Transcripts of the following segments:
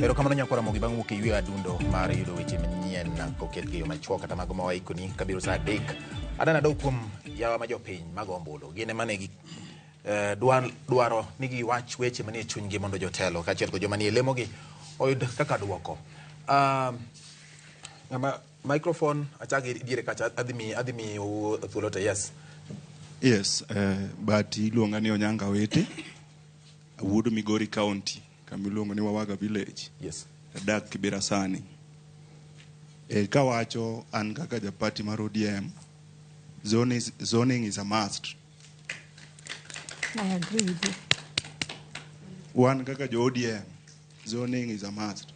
Erokamano nyakwara Ramogi bang' wuok e yweyo adundo mar yudo weche manyien koket gi yo machuok kata mago ma waikoni kabiro saa 3. Adana adog kuom yawa ma jopiny mago ombulu. Gin ema ne gi dwaro ni giwach weche manie chunygi mondo jotelo kaachiel kod joma nie lemogi oyud kaka duoko. Ng'ama microphone achak gi diere kacha adhi miyo thuolo te yes. Yes, but iluonga ni Onyanga Wete, awuod Migori County, kama iluongo ni Wawaga Village. Adak Kibera sani. Kawacho an kaka japati mar ODM, zoning is a must. I agree with you. Wan kaka jo ODM, zoning is a must.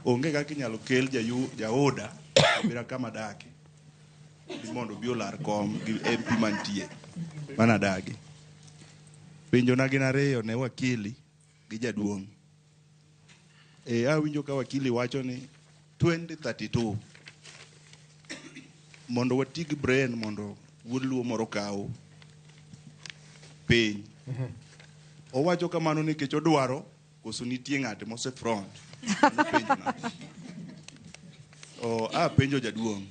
Onge kaka inyalo kel jaoda Kibera kama adake ni mondo obi olar kom gi MP mantie mana dagi. Penjona gin ariyo ne wakili gi jaduong'. Awinjo ka wakili wacho ni 2032 mondo wati gi brain mondo wuod Luo moro kaw piny. Owacho kamano nikech odwaro koso nitie ng'ate mose front. Mano penjona. Penjo jaduong'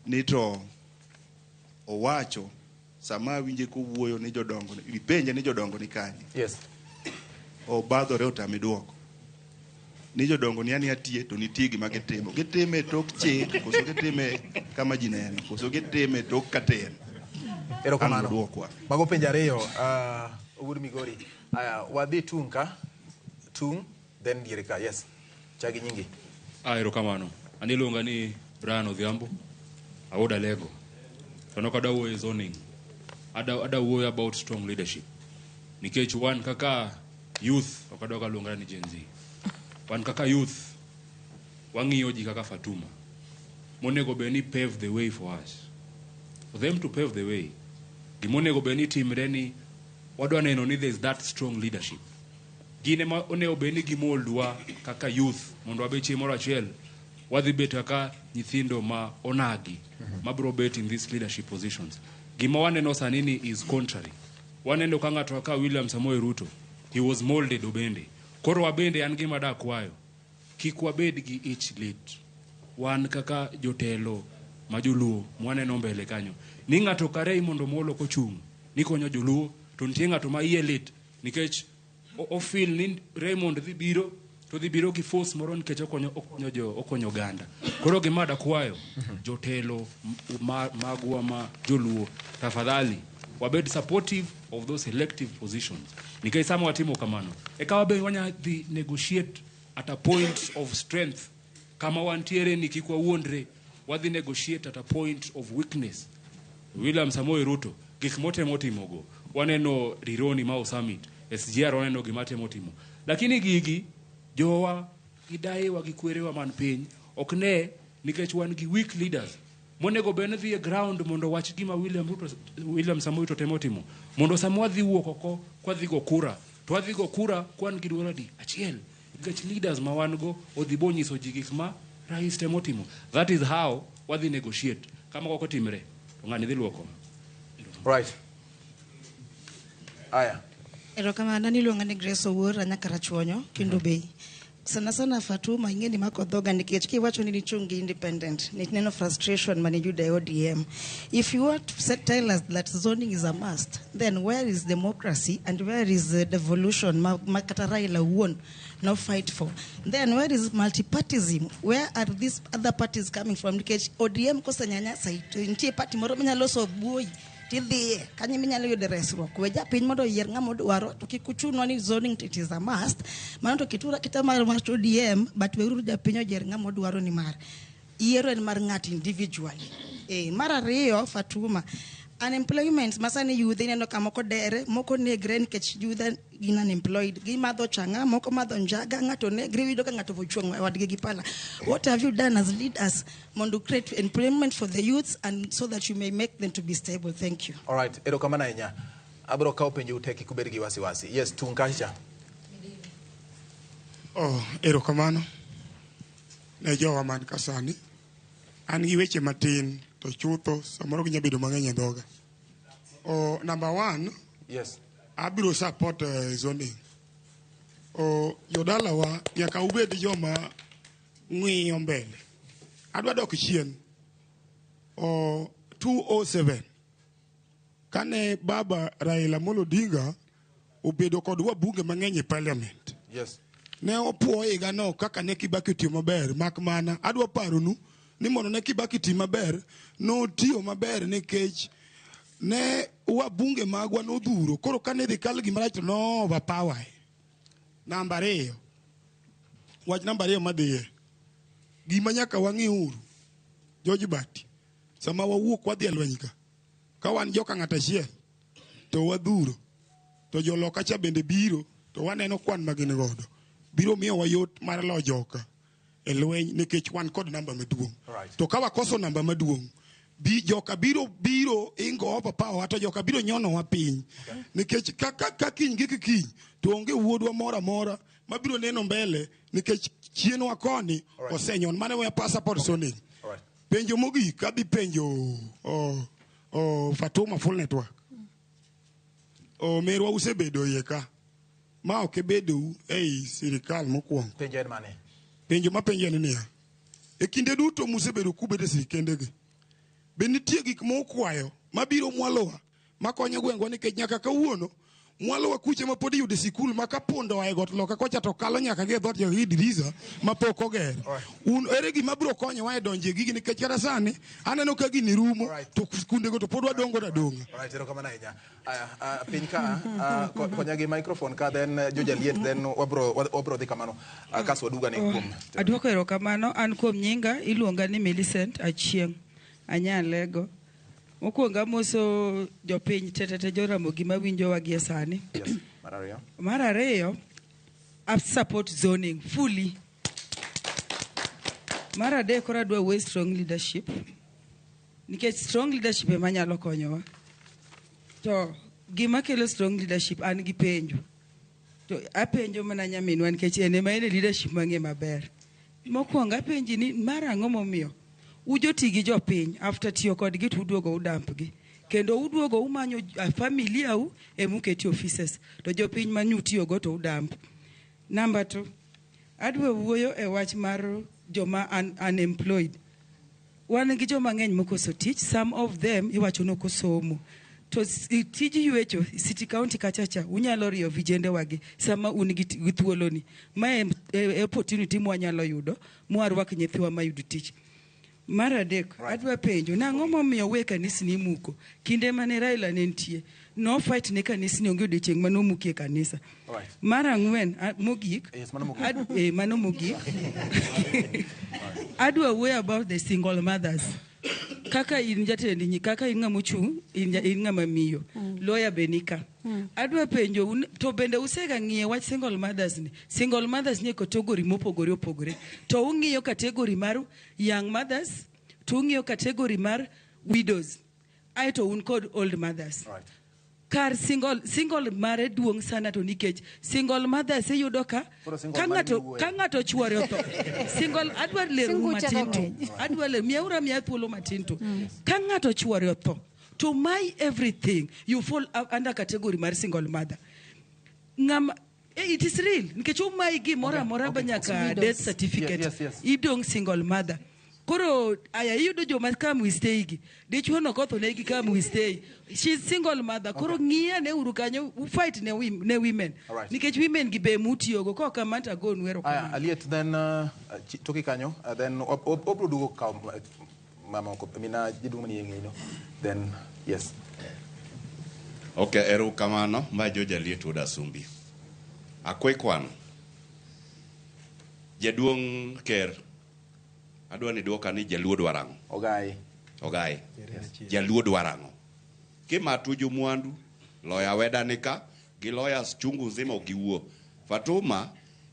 ni to owacho sama awinje kowuoyo ni jodongo ni, ipenje ni jodongo ni kanye. Obadhore otame duoko. Ni jodongo ni ani atie to nitie gima gitimo. Gitime e tok chik, koso gitime kama ji neno, koso gitime e tok katen. Erokamano. Ang' duokwa. Mago penjo ariyo, Wuod Migori. Aya, wadhi tung' ka. Tung', then diere ka. Yes. Chagi nyingi. Erokamano. An iluonga ni Brian Odhiambo. Awuod Alego. To nok adwa wuoyo e zoning. Adwa wuoyo about strong leadership. Nikech wan kaka youth, ok adwa kaluongra ni Gen Z. Wan kaka youth, wang'iyo ji kaka Fatuma. Monego bed ni pave the way for us. For them to pave the way, gimonego bed ni timre ni wadwa neno ni there's that strong leadership. Gin ema onego bed ni gimoldwa kaka youth mondo wabed chieng' moro achiel wadhi bet kaka nyithindo ma onagi mabiro bet in these leadership positions. Gima waneno sani ni is contrary. Waneno ka ng'ato kaka William Samoei Ruto, he was molded obende. Koro wabende an gima da kwayo, kik wabed gi ich lit. Wan kaka jotelo ma joluo mwaneno mbele kanyo, ni ng'ato ka Raymond Omolo kochung' ni konyo joluo, to nitie ng'ato ma iye lit nikech o feel ni Raymond dhi biro to dhi biro gi force moro nikech okonyo oganda. Koro gima da kwayo jotelo magwa ma joluo, tafadhali wabed supportive of those elective positions. Nikech sama watimo kamano, eka wabe wanya dhi negotiate at a point of strength. Kama wantiere ni kik wawuondre, wadhi negotiate at a point of weakness. William Samoei Ruto, gik motemo timogo, waneno Rironi Mau Summit, SGR waneno gima temo timo. Lakini gigi, jowa, gi dayewa gi kwerewa man piny, ok ne nikech wan gi weak leaders. Monego bed ni dhi e ground mondo wach gima William Samoei Ruto temo timo. Mondo sama wadhi wuok oko, kwadhi go kura, to wadhi go kura kwan gi duol adi? Achiel. Nikech leaders ma wan go odhi bo nyiso ji gik ma rais temo timo. That is how wadhi negotiate. Kama ok otimre, to ng'ani dhi luoko. Right. Aya. Erokamano, an iluonga ni Grace Owuor, anya Karachuonyo, Kendu Bay. Sana sana Fatuma, ing'e ni mako dhoga nikech kiwacho ni nichung' gi independent, nineno frustration mane iyudo e ODM. If you want to tell us that zoning is a must, then where is democracy and where is the devolution ma kata Raila owuon no fight for? Then where is multipartism? Where are these other parties coming from? Nikech ODM kosenyanyasa, to nitie party moro minyalo loso buoyi tidhiye kanyo minyalo yude resruok. We japiny mondo oyier ng'ama odwaro, to kik uchunwa ni zoning it is a must. Mano to kitura kita mar wach ODM, but weuru japiny oyier ng'ama odwaro ni mar yiero en mar ng'ato individually. Mar ariyo, Fatuma, unemployment ma sani yudhe ineno ka moko dere, moko negre nikech yudhe gin unemployed. Gimadho chang'a, moko madho njaga, ng'ato negre, iyudo ka ng'ato ochwang'o wadgi gi pala. What have you done as leaders mondo create employment for the youths and so that you may make them to be stable? Thank you. All right, erokamano ahinya. Abro kawo penjo ute kik ubed gi wasiwasi. Yes, tung' kacha. Oh, erokamano ne jowa man ka sani. An gi weche matin to chutho samoro ginya bedo mang'eny e dhoga. Oh, number one, Yes. abiro support zoning. O jodalawa nyaka ubed joma ng'iyo mbele. Adwa dok chien. O 207 kane baba Raila Amolo Odinga obedo kod wabunge mang'eny e parliament. Ne opuo higano kaka ne Kibaki otiyo maber mak mana adwa paronu ni mondo ne Kibaki ti maber notiyo maber nikech ne wabunge magwa nodhuro koro kane dhi kal gima rach to no overpower. Namba ariyo, wach namba ariyo madhiye gima nyaka wang'i uru George Bati sama wawuok wadhi e lweny ka ka wan joka ng'at achiel to wadhuro to joloka cha bende biro to waneno kwan ma gin godo biro miyowa yot mar lo joka e lweny nikech wan kod namba maduong'. To ka wakoso namba maduong' bi joka biro biro ingo overpower to joka biro nyonowa piny nikech ka, ka, ka kiny gi kiny to onge wuodwa moro amora mabiro neno mbele nikech chienwa koni osenyon mane weya passport zoning. Penjo mogik adhi penjo o Fatuma Full Network. O merwa usebedo iye ka ma ok ibedou ei sirikal mokwongo. Penjo en mane? Penjo mapenjo en niya, e kinde duto musebedo kubedo e sirikendegi, be nitie gik mukwayo mabiro mwalowa makonyo gwengwa nikech nyaka kawuono mwalowa kuche ma pod iyudo e sikul ma ka punda oa e got loka kocha to kalo nyaka gi e dhoot nyaka gi dirisa ma pok oger. Un ere gima biro konyowa e donjo e gigi nikech kata sani aneno ka gini rumo to skundego to pod wadong' godo adong'a. Alright, erokamano ahinya. Aya, piny ka, konya gi microphone ka then Jojaliet then wabro wabro dhi kamano. Kaso waduga ne kuom. Adwoko erokamano an kuom nyinga iluonga ni Millicent Achieng' Anyalego. Mokwongo amoso jopiny tetete Joramogi mawinjowa gie sani. Yes, mar ariyo. Mar ariyo, I support zoning fully. Mar adek koro adwa wuoyo strong leadership. Nikech strong leadership ema nyalo konyowa. To gima kelo strong leadership an gi penjo. To apenjo mana nyaminwa nikech en ema en e leadership mang'e maber. Mokwongo apenji ni mar ang'o momiyo ujoti gi jopiny after tiyo kodgi to uduogo udamp gi. Kendo uduogo umanyo familia u emuketi offices to jopiny manyutiyogo to udamp. Number 2, adwa wuoyo e wach mar joma unemployed. Wan gi joma ng'eny mokoso tich, some of them iwacho ni ok osomo. To tij ywecho City County kacha cha unyalo riyo vijende wagi sama un gi thuoloni. Ma e opportunity mwanyalo yudo mwarwak nyithiwa mayud tich. Mar adek, adwa penjo nang'o momiyo we kanisni imuko? Kinde mane Raila ne nitie, no fight ne kanisni onge odiochieng' mane omukie kanisa. Mar ang'wen, mogik, Yes, mano mogik. Mano mogik. Adwa wuoyo about the single mothers. Kaka in jatend nyi, kaka in ng'ama ochung', in ng'ama miyo. Lawyer be nika. Adwa penjo un, to bende usega ng'iye wach single mothers ni. Single mothers ni e category mopogore opogore. To ung'iyo category mar young mothers, to ung'iyo category mar widows. Aeto un kod old mothers. Kar single mare duong' sana to nikech single mothers iyudo ka Koro single ka mare ng'ato miwuoye. ka ng'ato chuore otho. Single adwa lero Single matin chako to. ng'eny. Adwa lero miyaura miya thuolo matin to. Ka ng'ato chuore otho to my everything you fall under category mar single mother. Ng'ama it is real nikech umayi gimoro amora ba nyaka Widows. death certificate. Yes. Idong' single mother. Koro aya iyudo joma come we stay gi. Dichuo no kotho negi come we stay. She's single mother. Koro ng'iya ne uru kanyo u fight ne women. Alright. Nikech women gi be mutiyogo kok kamano to agonu Aya, erokamano. Aliet then toki kanyo then obro duogo kawo mamoko mina jaduong' manie ng'eyi no. Then yes. Okay, erokamano ma George Aliet wuod Asumbi. A quick one. Jaduong' ker, adwa ni duoka ni jaluo dwaro ang'o? Ogai. Ogai. Jaluo dwaro ang'o? Kima tuju mwandu, lawyer weda nika, gi lawyers chungu nzima ok giwuo. Fatuma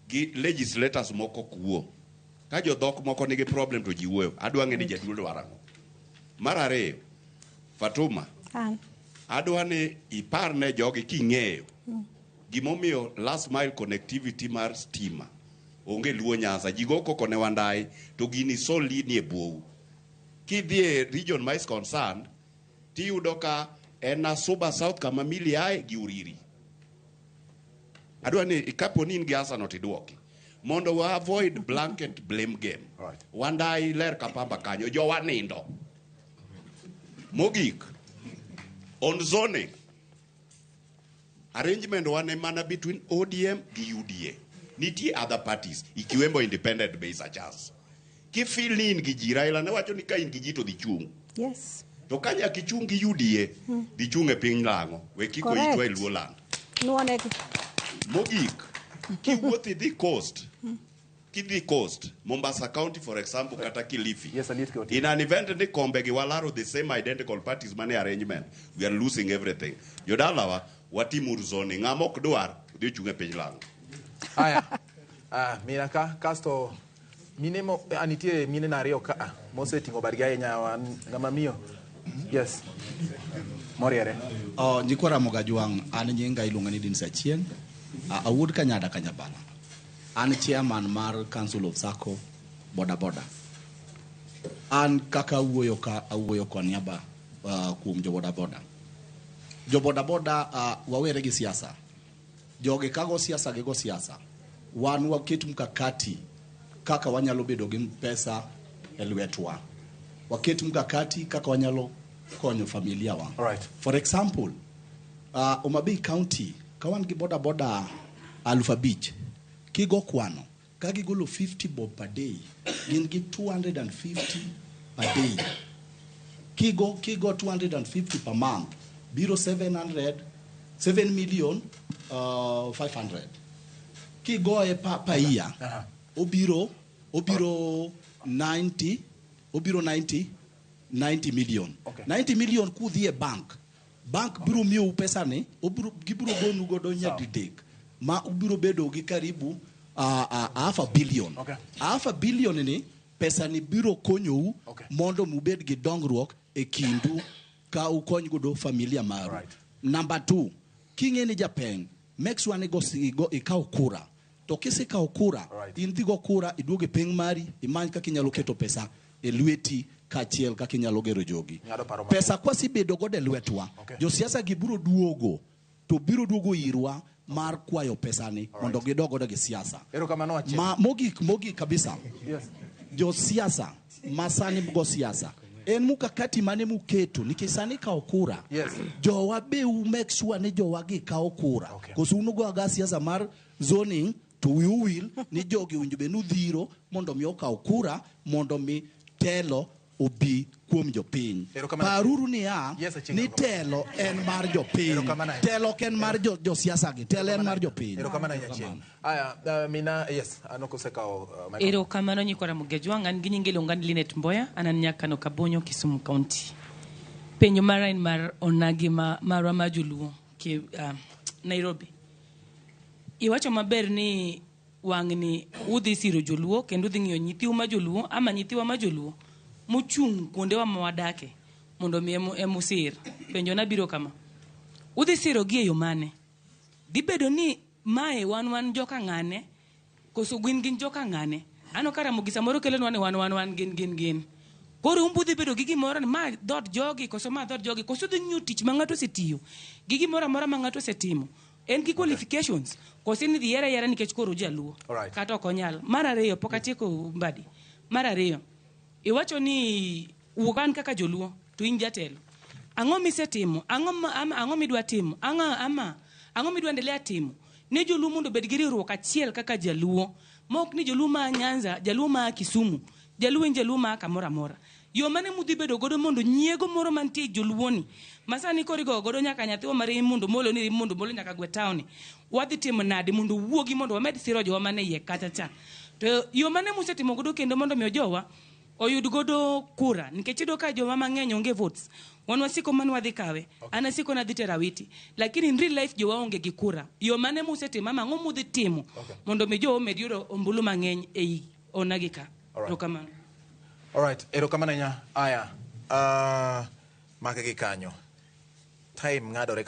gi legislators moko ok wuo. Ka jodhok moko nigi problem to ji wuoyo. Adwa ng'e ni jaluo dwaro ang'o. Mar ariyo, Fatuma, An. adwa ni ipar ne jogi king'eyo gimomiyo last mile connectivity mar stima onge Luo Nyanza. Ji go koko ne Wandai to gini solely ni e buou. Kidhi e region ma is concerned, tiyudo ka en Suba South kama Milly ae gi Uriri. Adwa ni kapo ni in gi answer no tiduoki. Mondo wa avoid blanket blame game. Right. Wandai ler kapamba kanyo, jowa nindo. Mogik, on zoning, arrangement wane mana between ODM gi UDA. Nitie other parties, ikiwemo independent be is a chance. Kifeel ni in gi ji, Raila ne wacho ni ka in gi ji to dhi chung. Yes. To ka nyaka ichung gi UDA, dhi chung e piny lang'o. We kiko Correct. itwa e Luo land. Nuonegi. Mogik, kiwuotho idhi coast, kidhi coast, Mombasa County for example, kata Kilifi. Yes, Aliet Kioti. In an event ni kombe gi walaro the same identical parties mane arrangement, we are losing everything. Jodalawa, watimuru zoning. Ng'ama ok dwar, odhi ochung' e piny lang'o. Aya. Ah, mina ka kasto mine mo ah, nitie mine na ariyo ka ah, moseting'o badgi ahinya wan ng'ama miyo. Yes. Moriere. Oh, nyikwa Ramogi Ajwang', an nyinga iluonga ni Dins Achieng'. Awuod Kanyada Kanyabala. An chairman mar Council of Sacco Boda Boda. An kaka awuoyo ka awuoyo kwa niaba kuom jo boda boda. Jo boda boda wawere gi siasa. Jogi kago siasa gigo siasa. Wan waket mkakati kaka wanyalo bedo gi pesa e lwetwa. Waket mkakati kaka wanyalo konyo familia wa. Alright. For example, Homa Bay County, ka wan gi boda boda 5,000, kigo kwano, ka gigolo 50 bob per day, gin gi 250 per day. Kigo 250 per month, biro 700, 7 million 500. Kigoye pa year, obiro 90, obiro 90 million. Okay. 90 million kudhi e bank. Bank biro miyou pesa ni, gibiro gonu godo nyadidek, ma ubiro bedo gi karibu half a billion. Okay. Half a billion ni, pesa ni biro konyou Okay. mondo mubed gi dongruok e kindu ka ukony godo familia maru. Right. Number 2, king'e ni japeng, make sure ni go ikaw kura. To kisekawo kura, Right. in dhi go kura, iduog e piny mari, imany kaka inyalo keto pesa e lweti kaachiel kaka inyalo gero jogi. Ng'ado paro maber. Pesa kwasebedo godo e lwetwa, Okay. josiasa gi biro duogo, to biro duogo irwa mar kwayo pesani mondo gidog godo gi siasa. Erokamano achiel. Ma mogik kabisa. Yes. Josiasa ma sani go siasa en mkakati mane muketo nikech sani kawo kura. Yes. Jowa be u make sure ni jowa gi kawo kura. Okay. Koso un ugo aga siasa mar zoning to wiu wil ni jogi owinjo bed ni udhiro mondo mi okaw kura mondo mi telo obi kuom jopiny. Erokamano. Paruru niya, Yes, Achieng' ni erokamano. telo en mar jopiny. Erokamano ahinya. Telo ok en mar josiasa gi, telo en mar jopiny. Erokamano ahinya Achieng'. Aya, mina, yes, an ok osekawo microphone. Erokamano nyikwa Ramogi Ajwang', an gi nyinge iluonga ni Linet Mboya, an an nyakano Kabonyo, Kisumu County. Penjo mara en mar onagi marwa ma joluo Nairobi. Iwacho maber ni wang'ni udhi siro joluo kendo udhi ng'iyo nyithiu ma joluo ama nyithiwa ma joluo mochung' kuondewa ma wadake mondo mi emusir. Penjo na biro kama. Udhi siro gi e yo mane? Dhi bedo ni mae wan joka ng'ane koso gin joka ng'ane? Ano ka Ramogi samoro kelonwa ni wan gin. Koro umbu dhi bedo gi gimoro ni ma dhood jogi koso ma dhood jogi koso dhi ng'iyo tich ma ng'ato osetiyo gi gimoro amora ma ng'ato osetimo. En gi qualifications koso ni dhi yiere ayiera nikech koro jaluo. Alright. Kata ok onyal. Mar ariyo pok atieko Mbadi. Mar ariyo iwacho ni wuok an kaka joluo to in jatelo. Ang'o misetimo? Ang'o midwa timo? Ang'o midwa endelea timo? Ne joluo mondo obed gi riwruok achiel kaka jaluo. Ma ok ni joluo ma Nyanza, jaluo ma Kisumu, jaluo en jaluo ma kamoro amora. Yo mane mudhi bedo godo mondo nyiego moro mantie joluo ni ma sani koro igoyo godo nyaka nyathiwa mar Raymond Omolo ni Raymond Omolo nyaka gwe town. Wadhi timo nade mondo wuogi mondo wamed siro jowa mane iye kacha cha. To yo mane musetimo godo kendo mondo miyo jowa oyud godo kura nikech iyudo ka joma mang'eny onge votes. Wan wasiko mane wadhi kawe. An asiko nadhi tero Awiti. Lakini in real life jowa onge gi kura. Yo mane musetimo ama ang'o mudhi timo mondo mi jowa omed yudo ombulu mang'eny ei onagi ka. Alright. Erokamano. Alright, erokamano ahinya. Aya, make gi kanyo. Time ng'adore.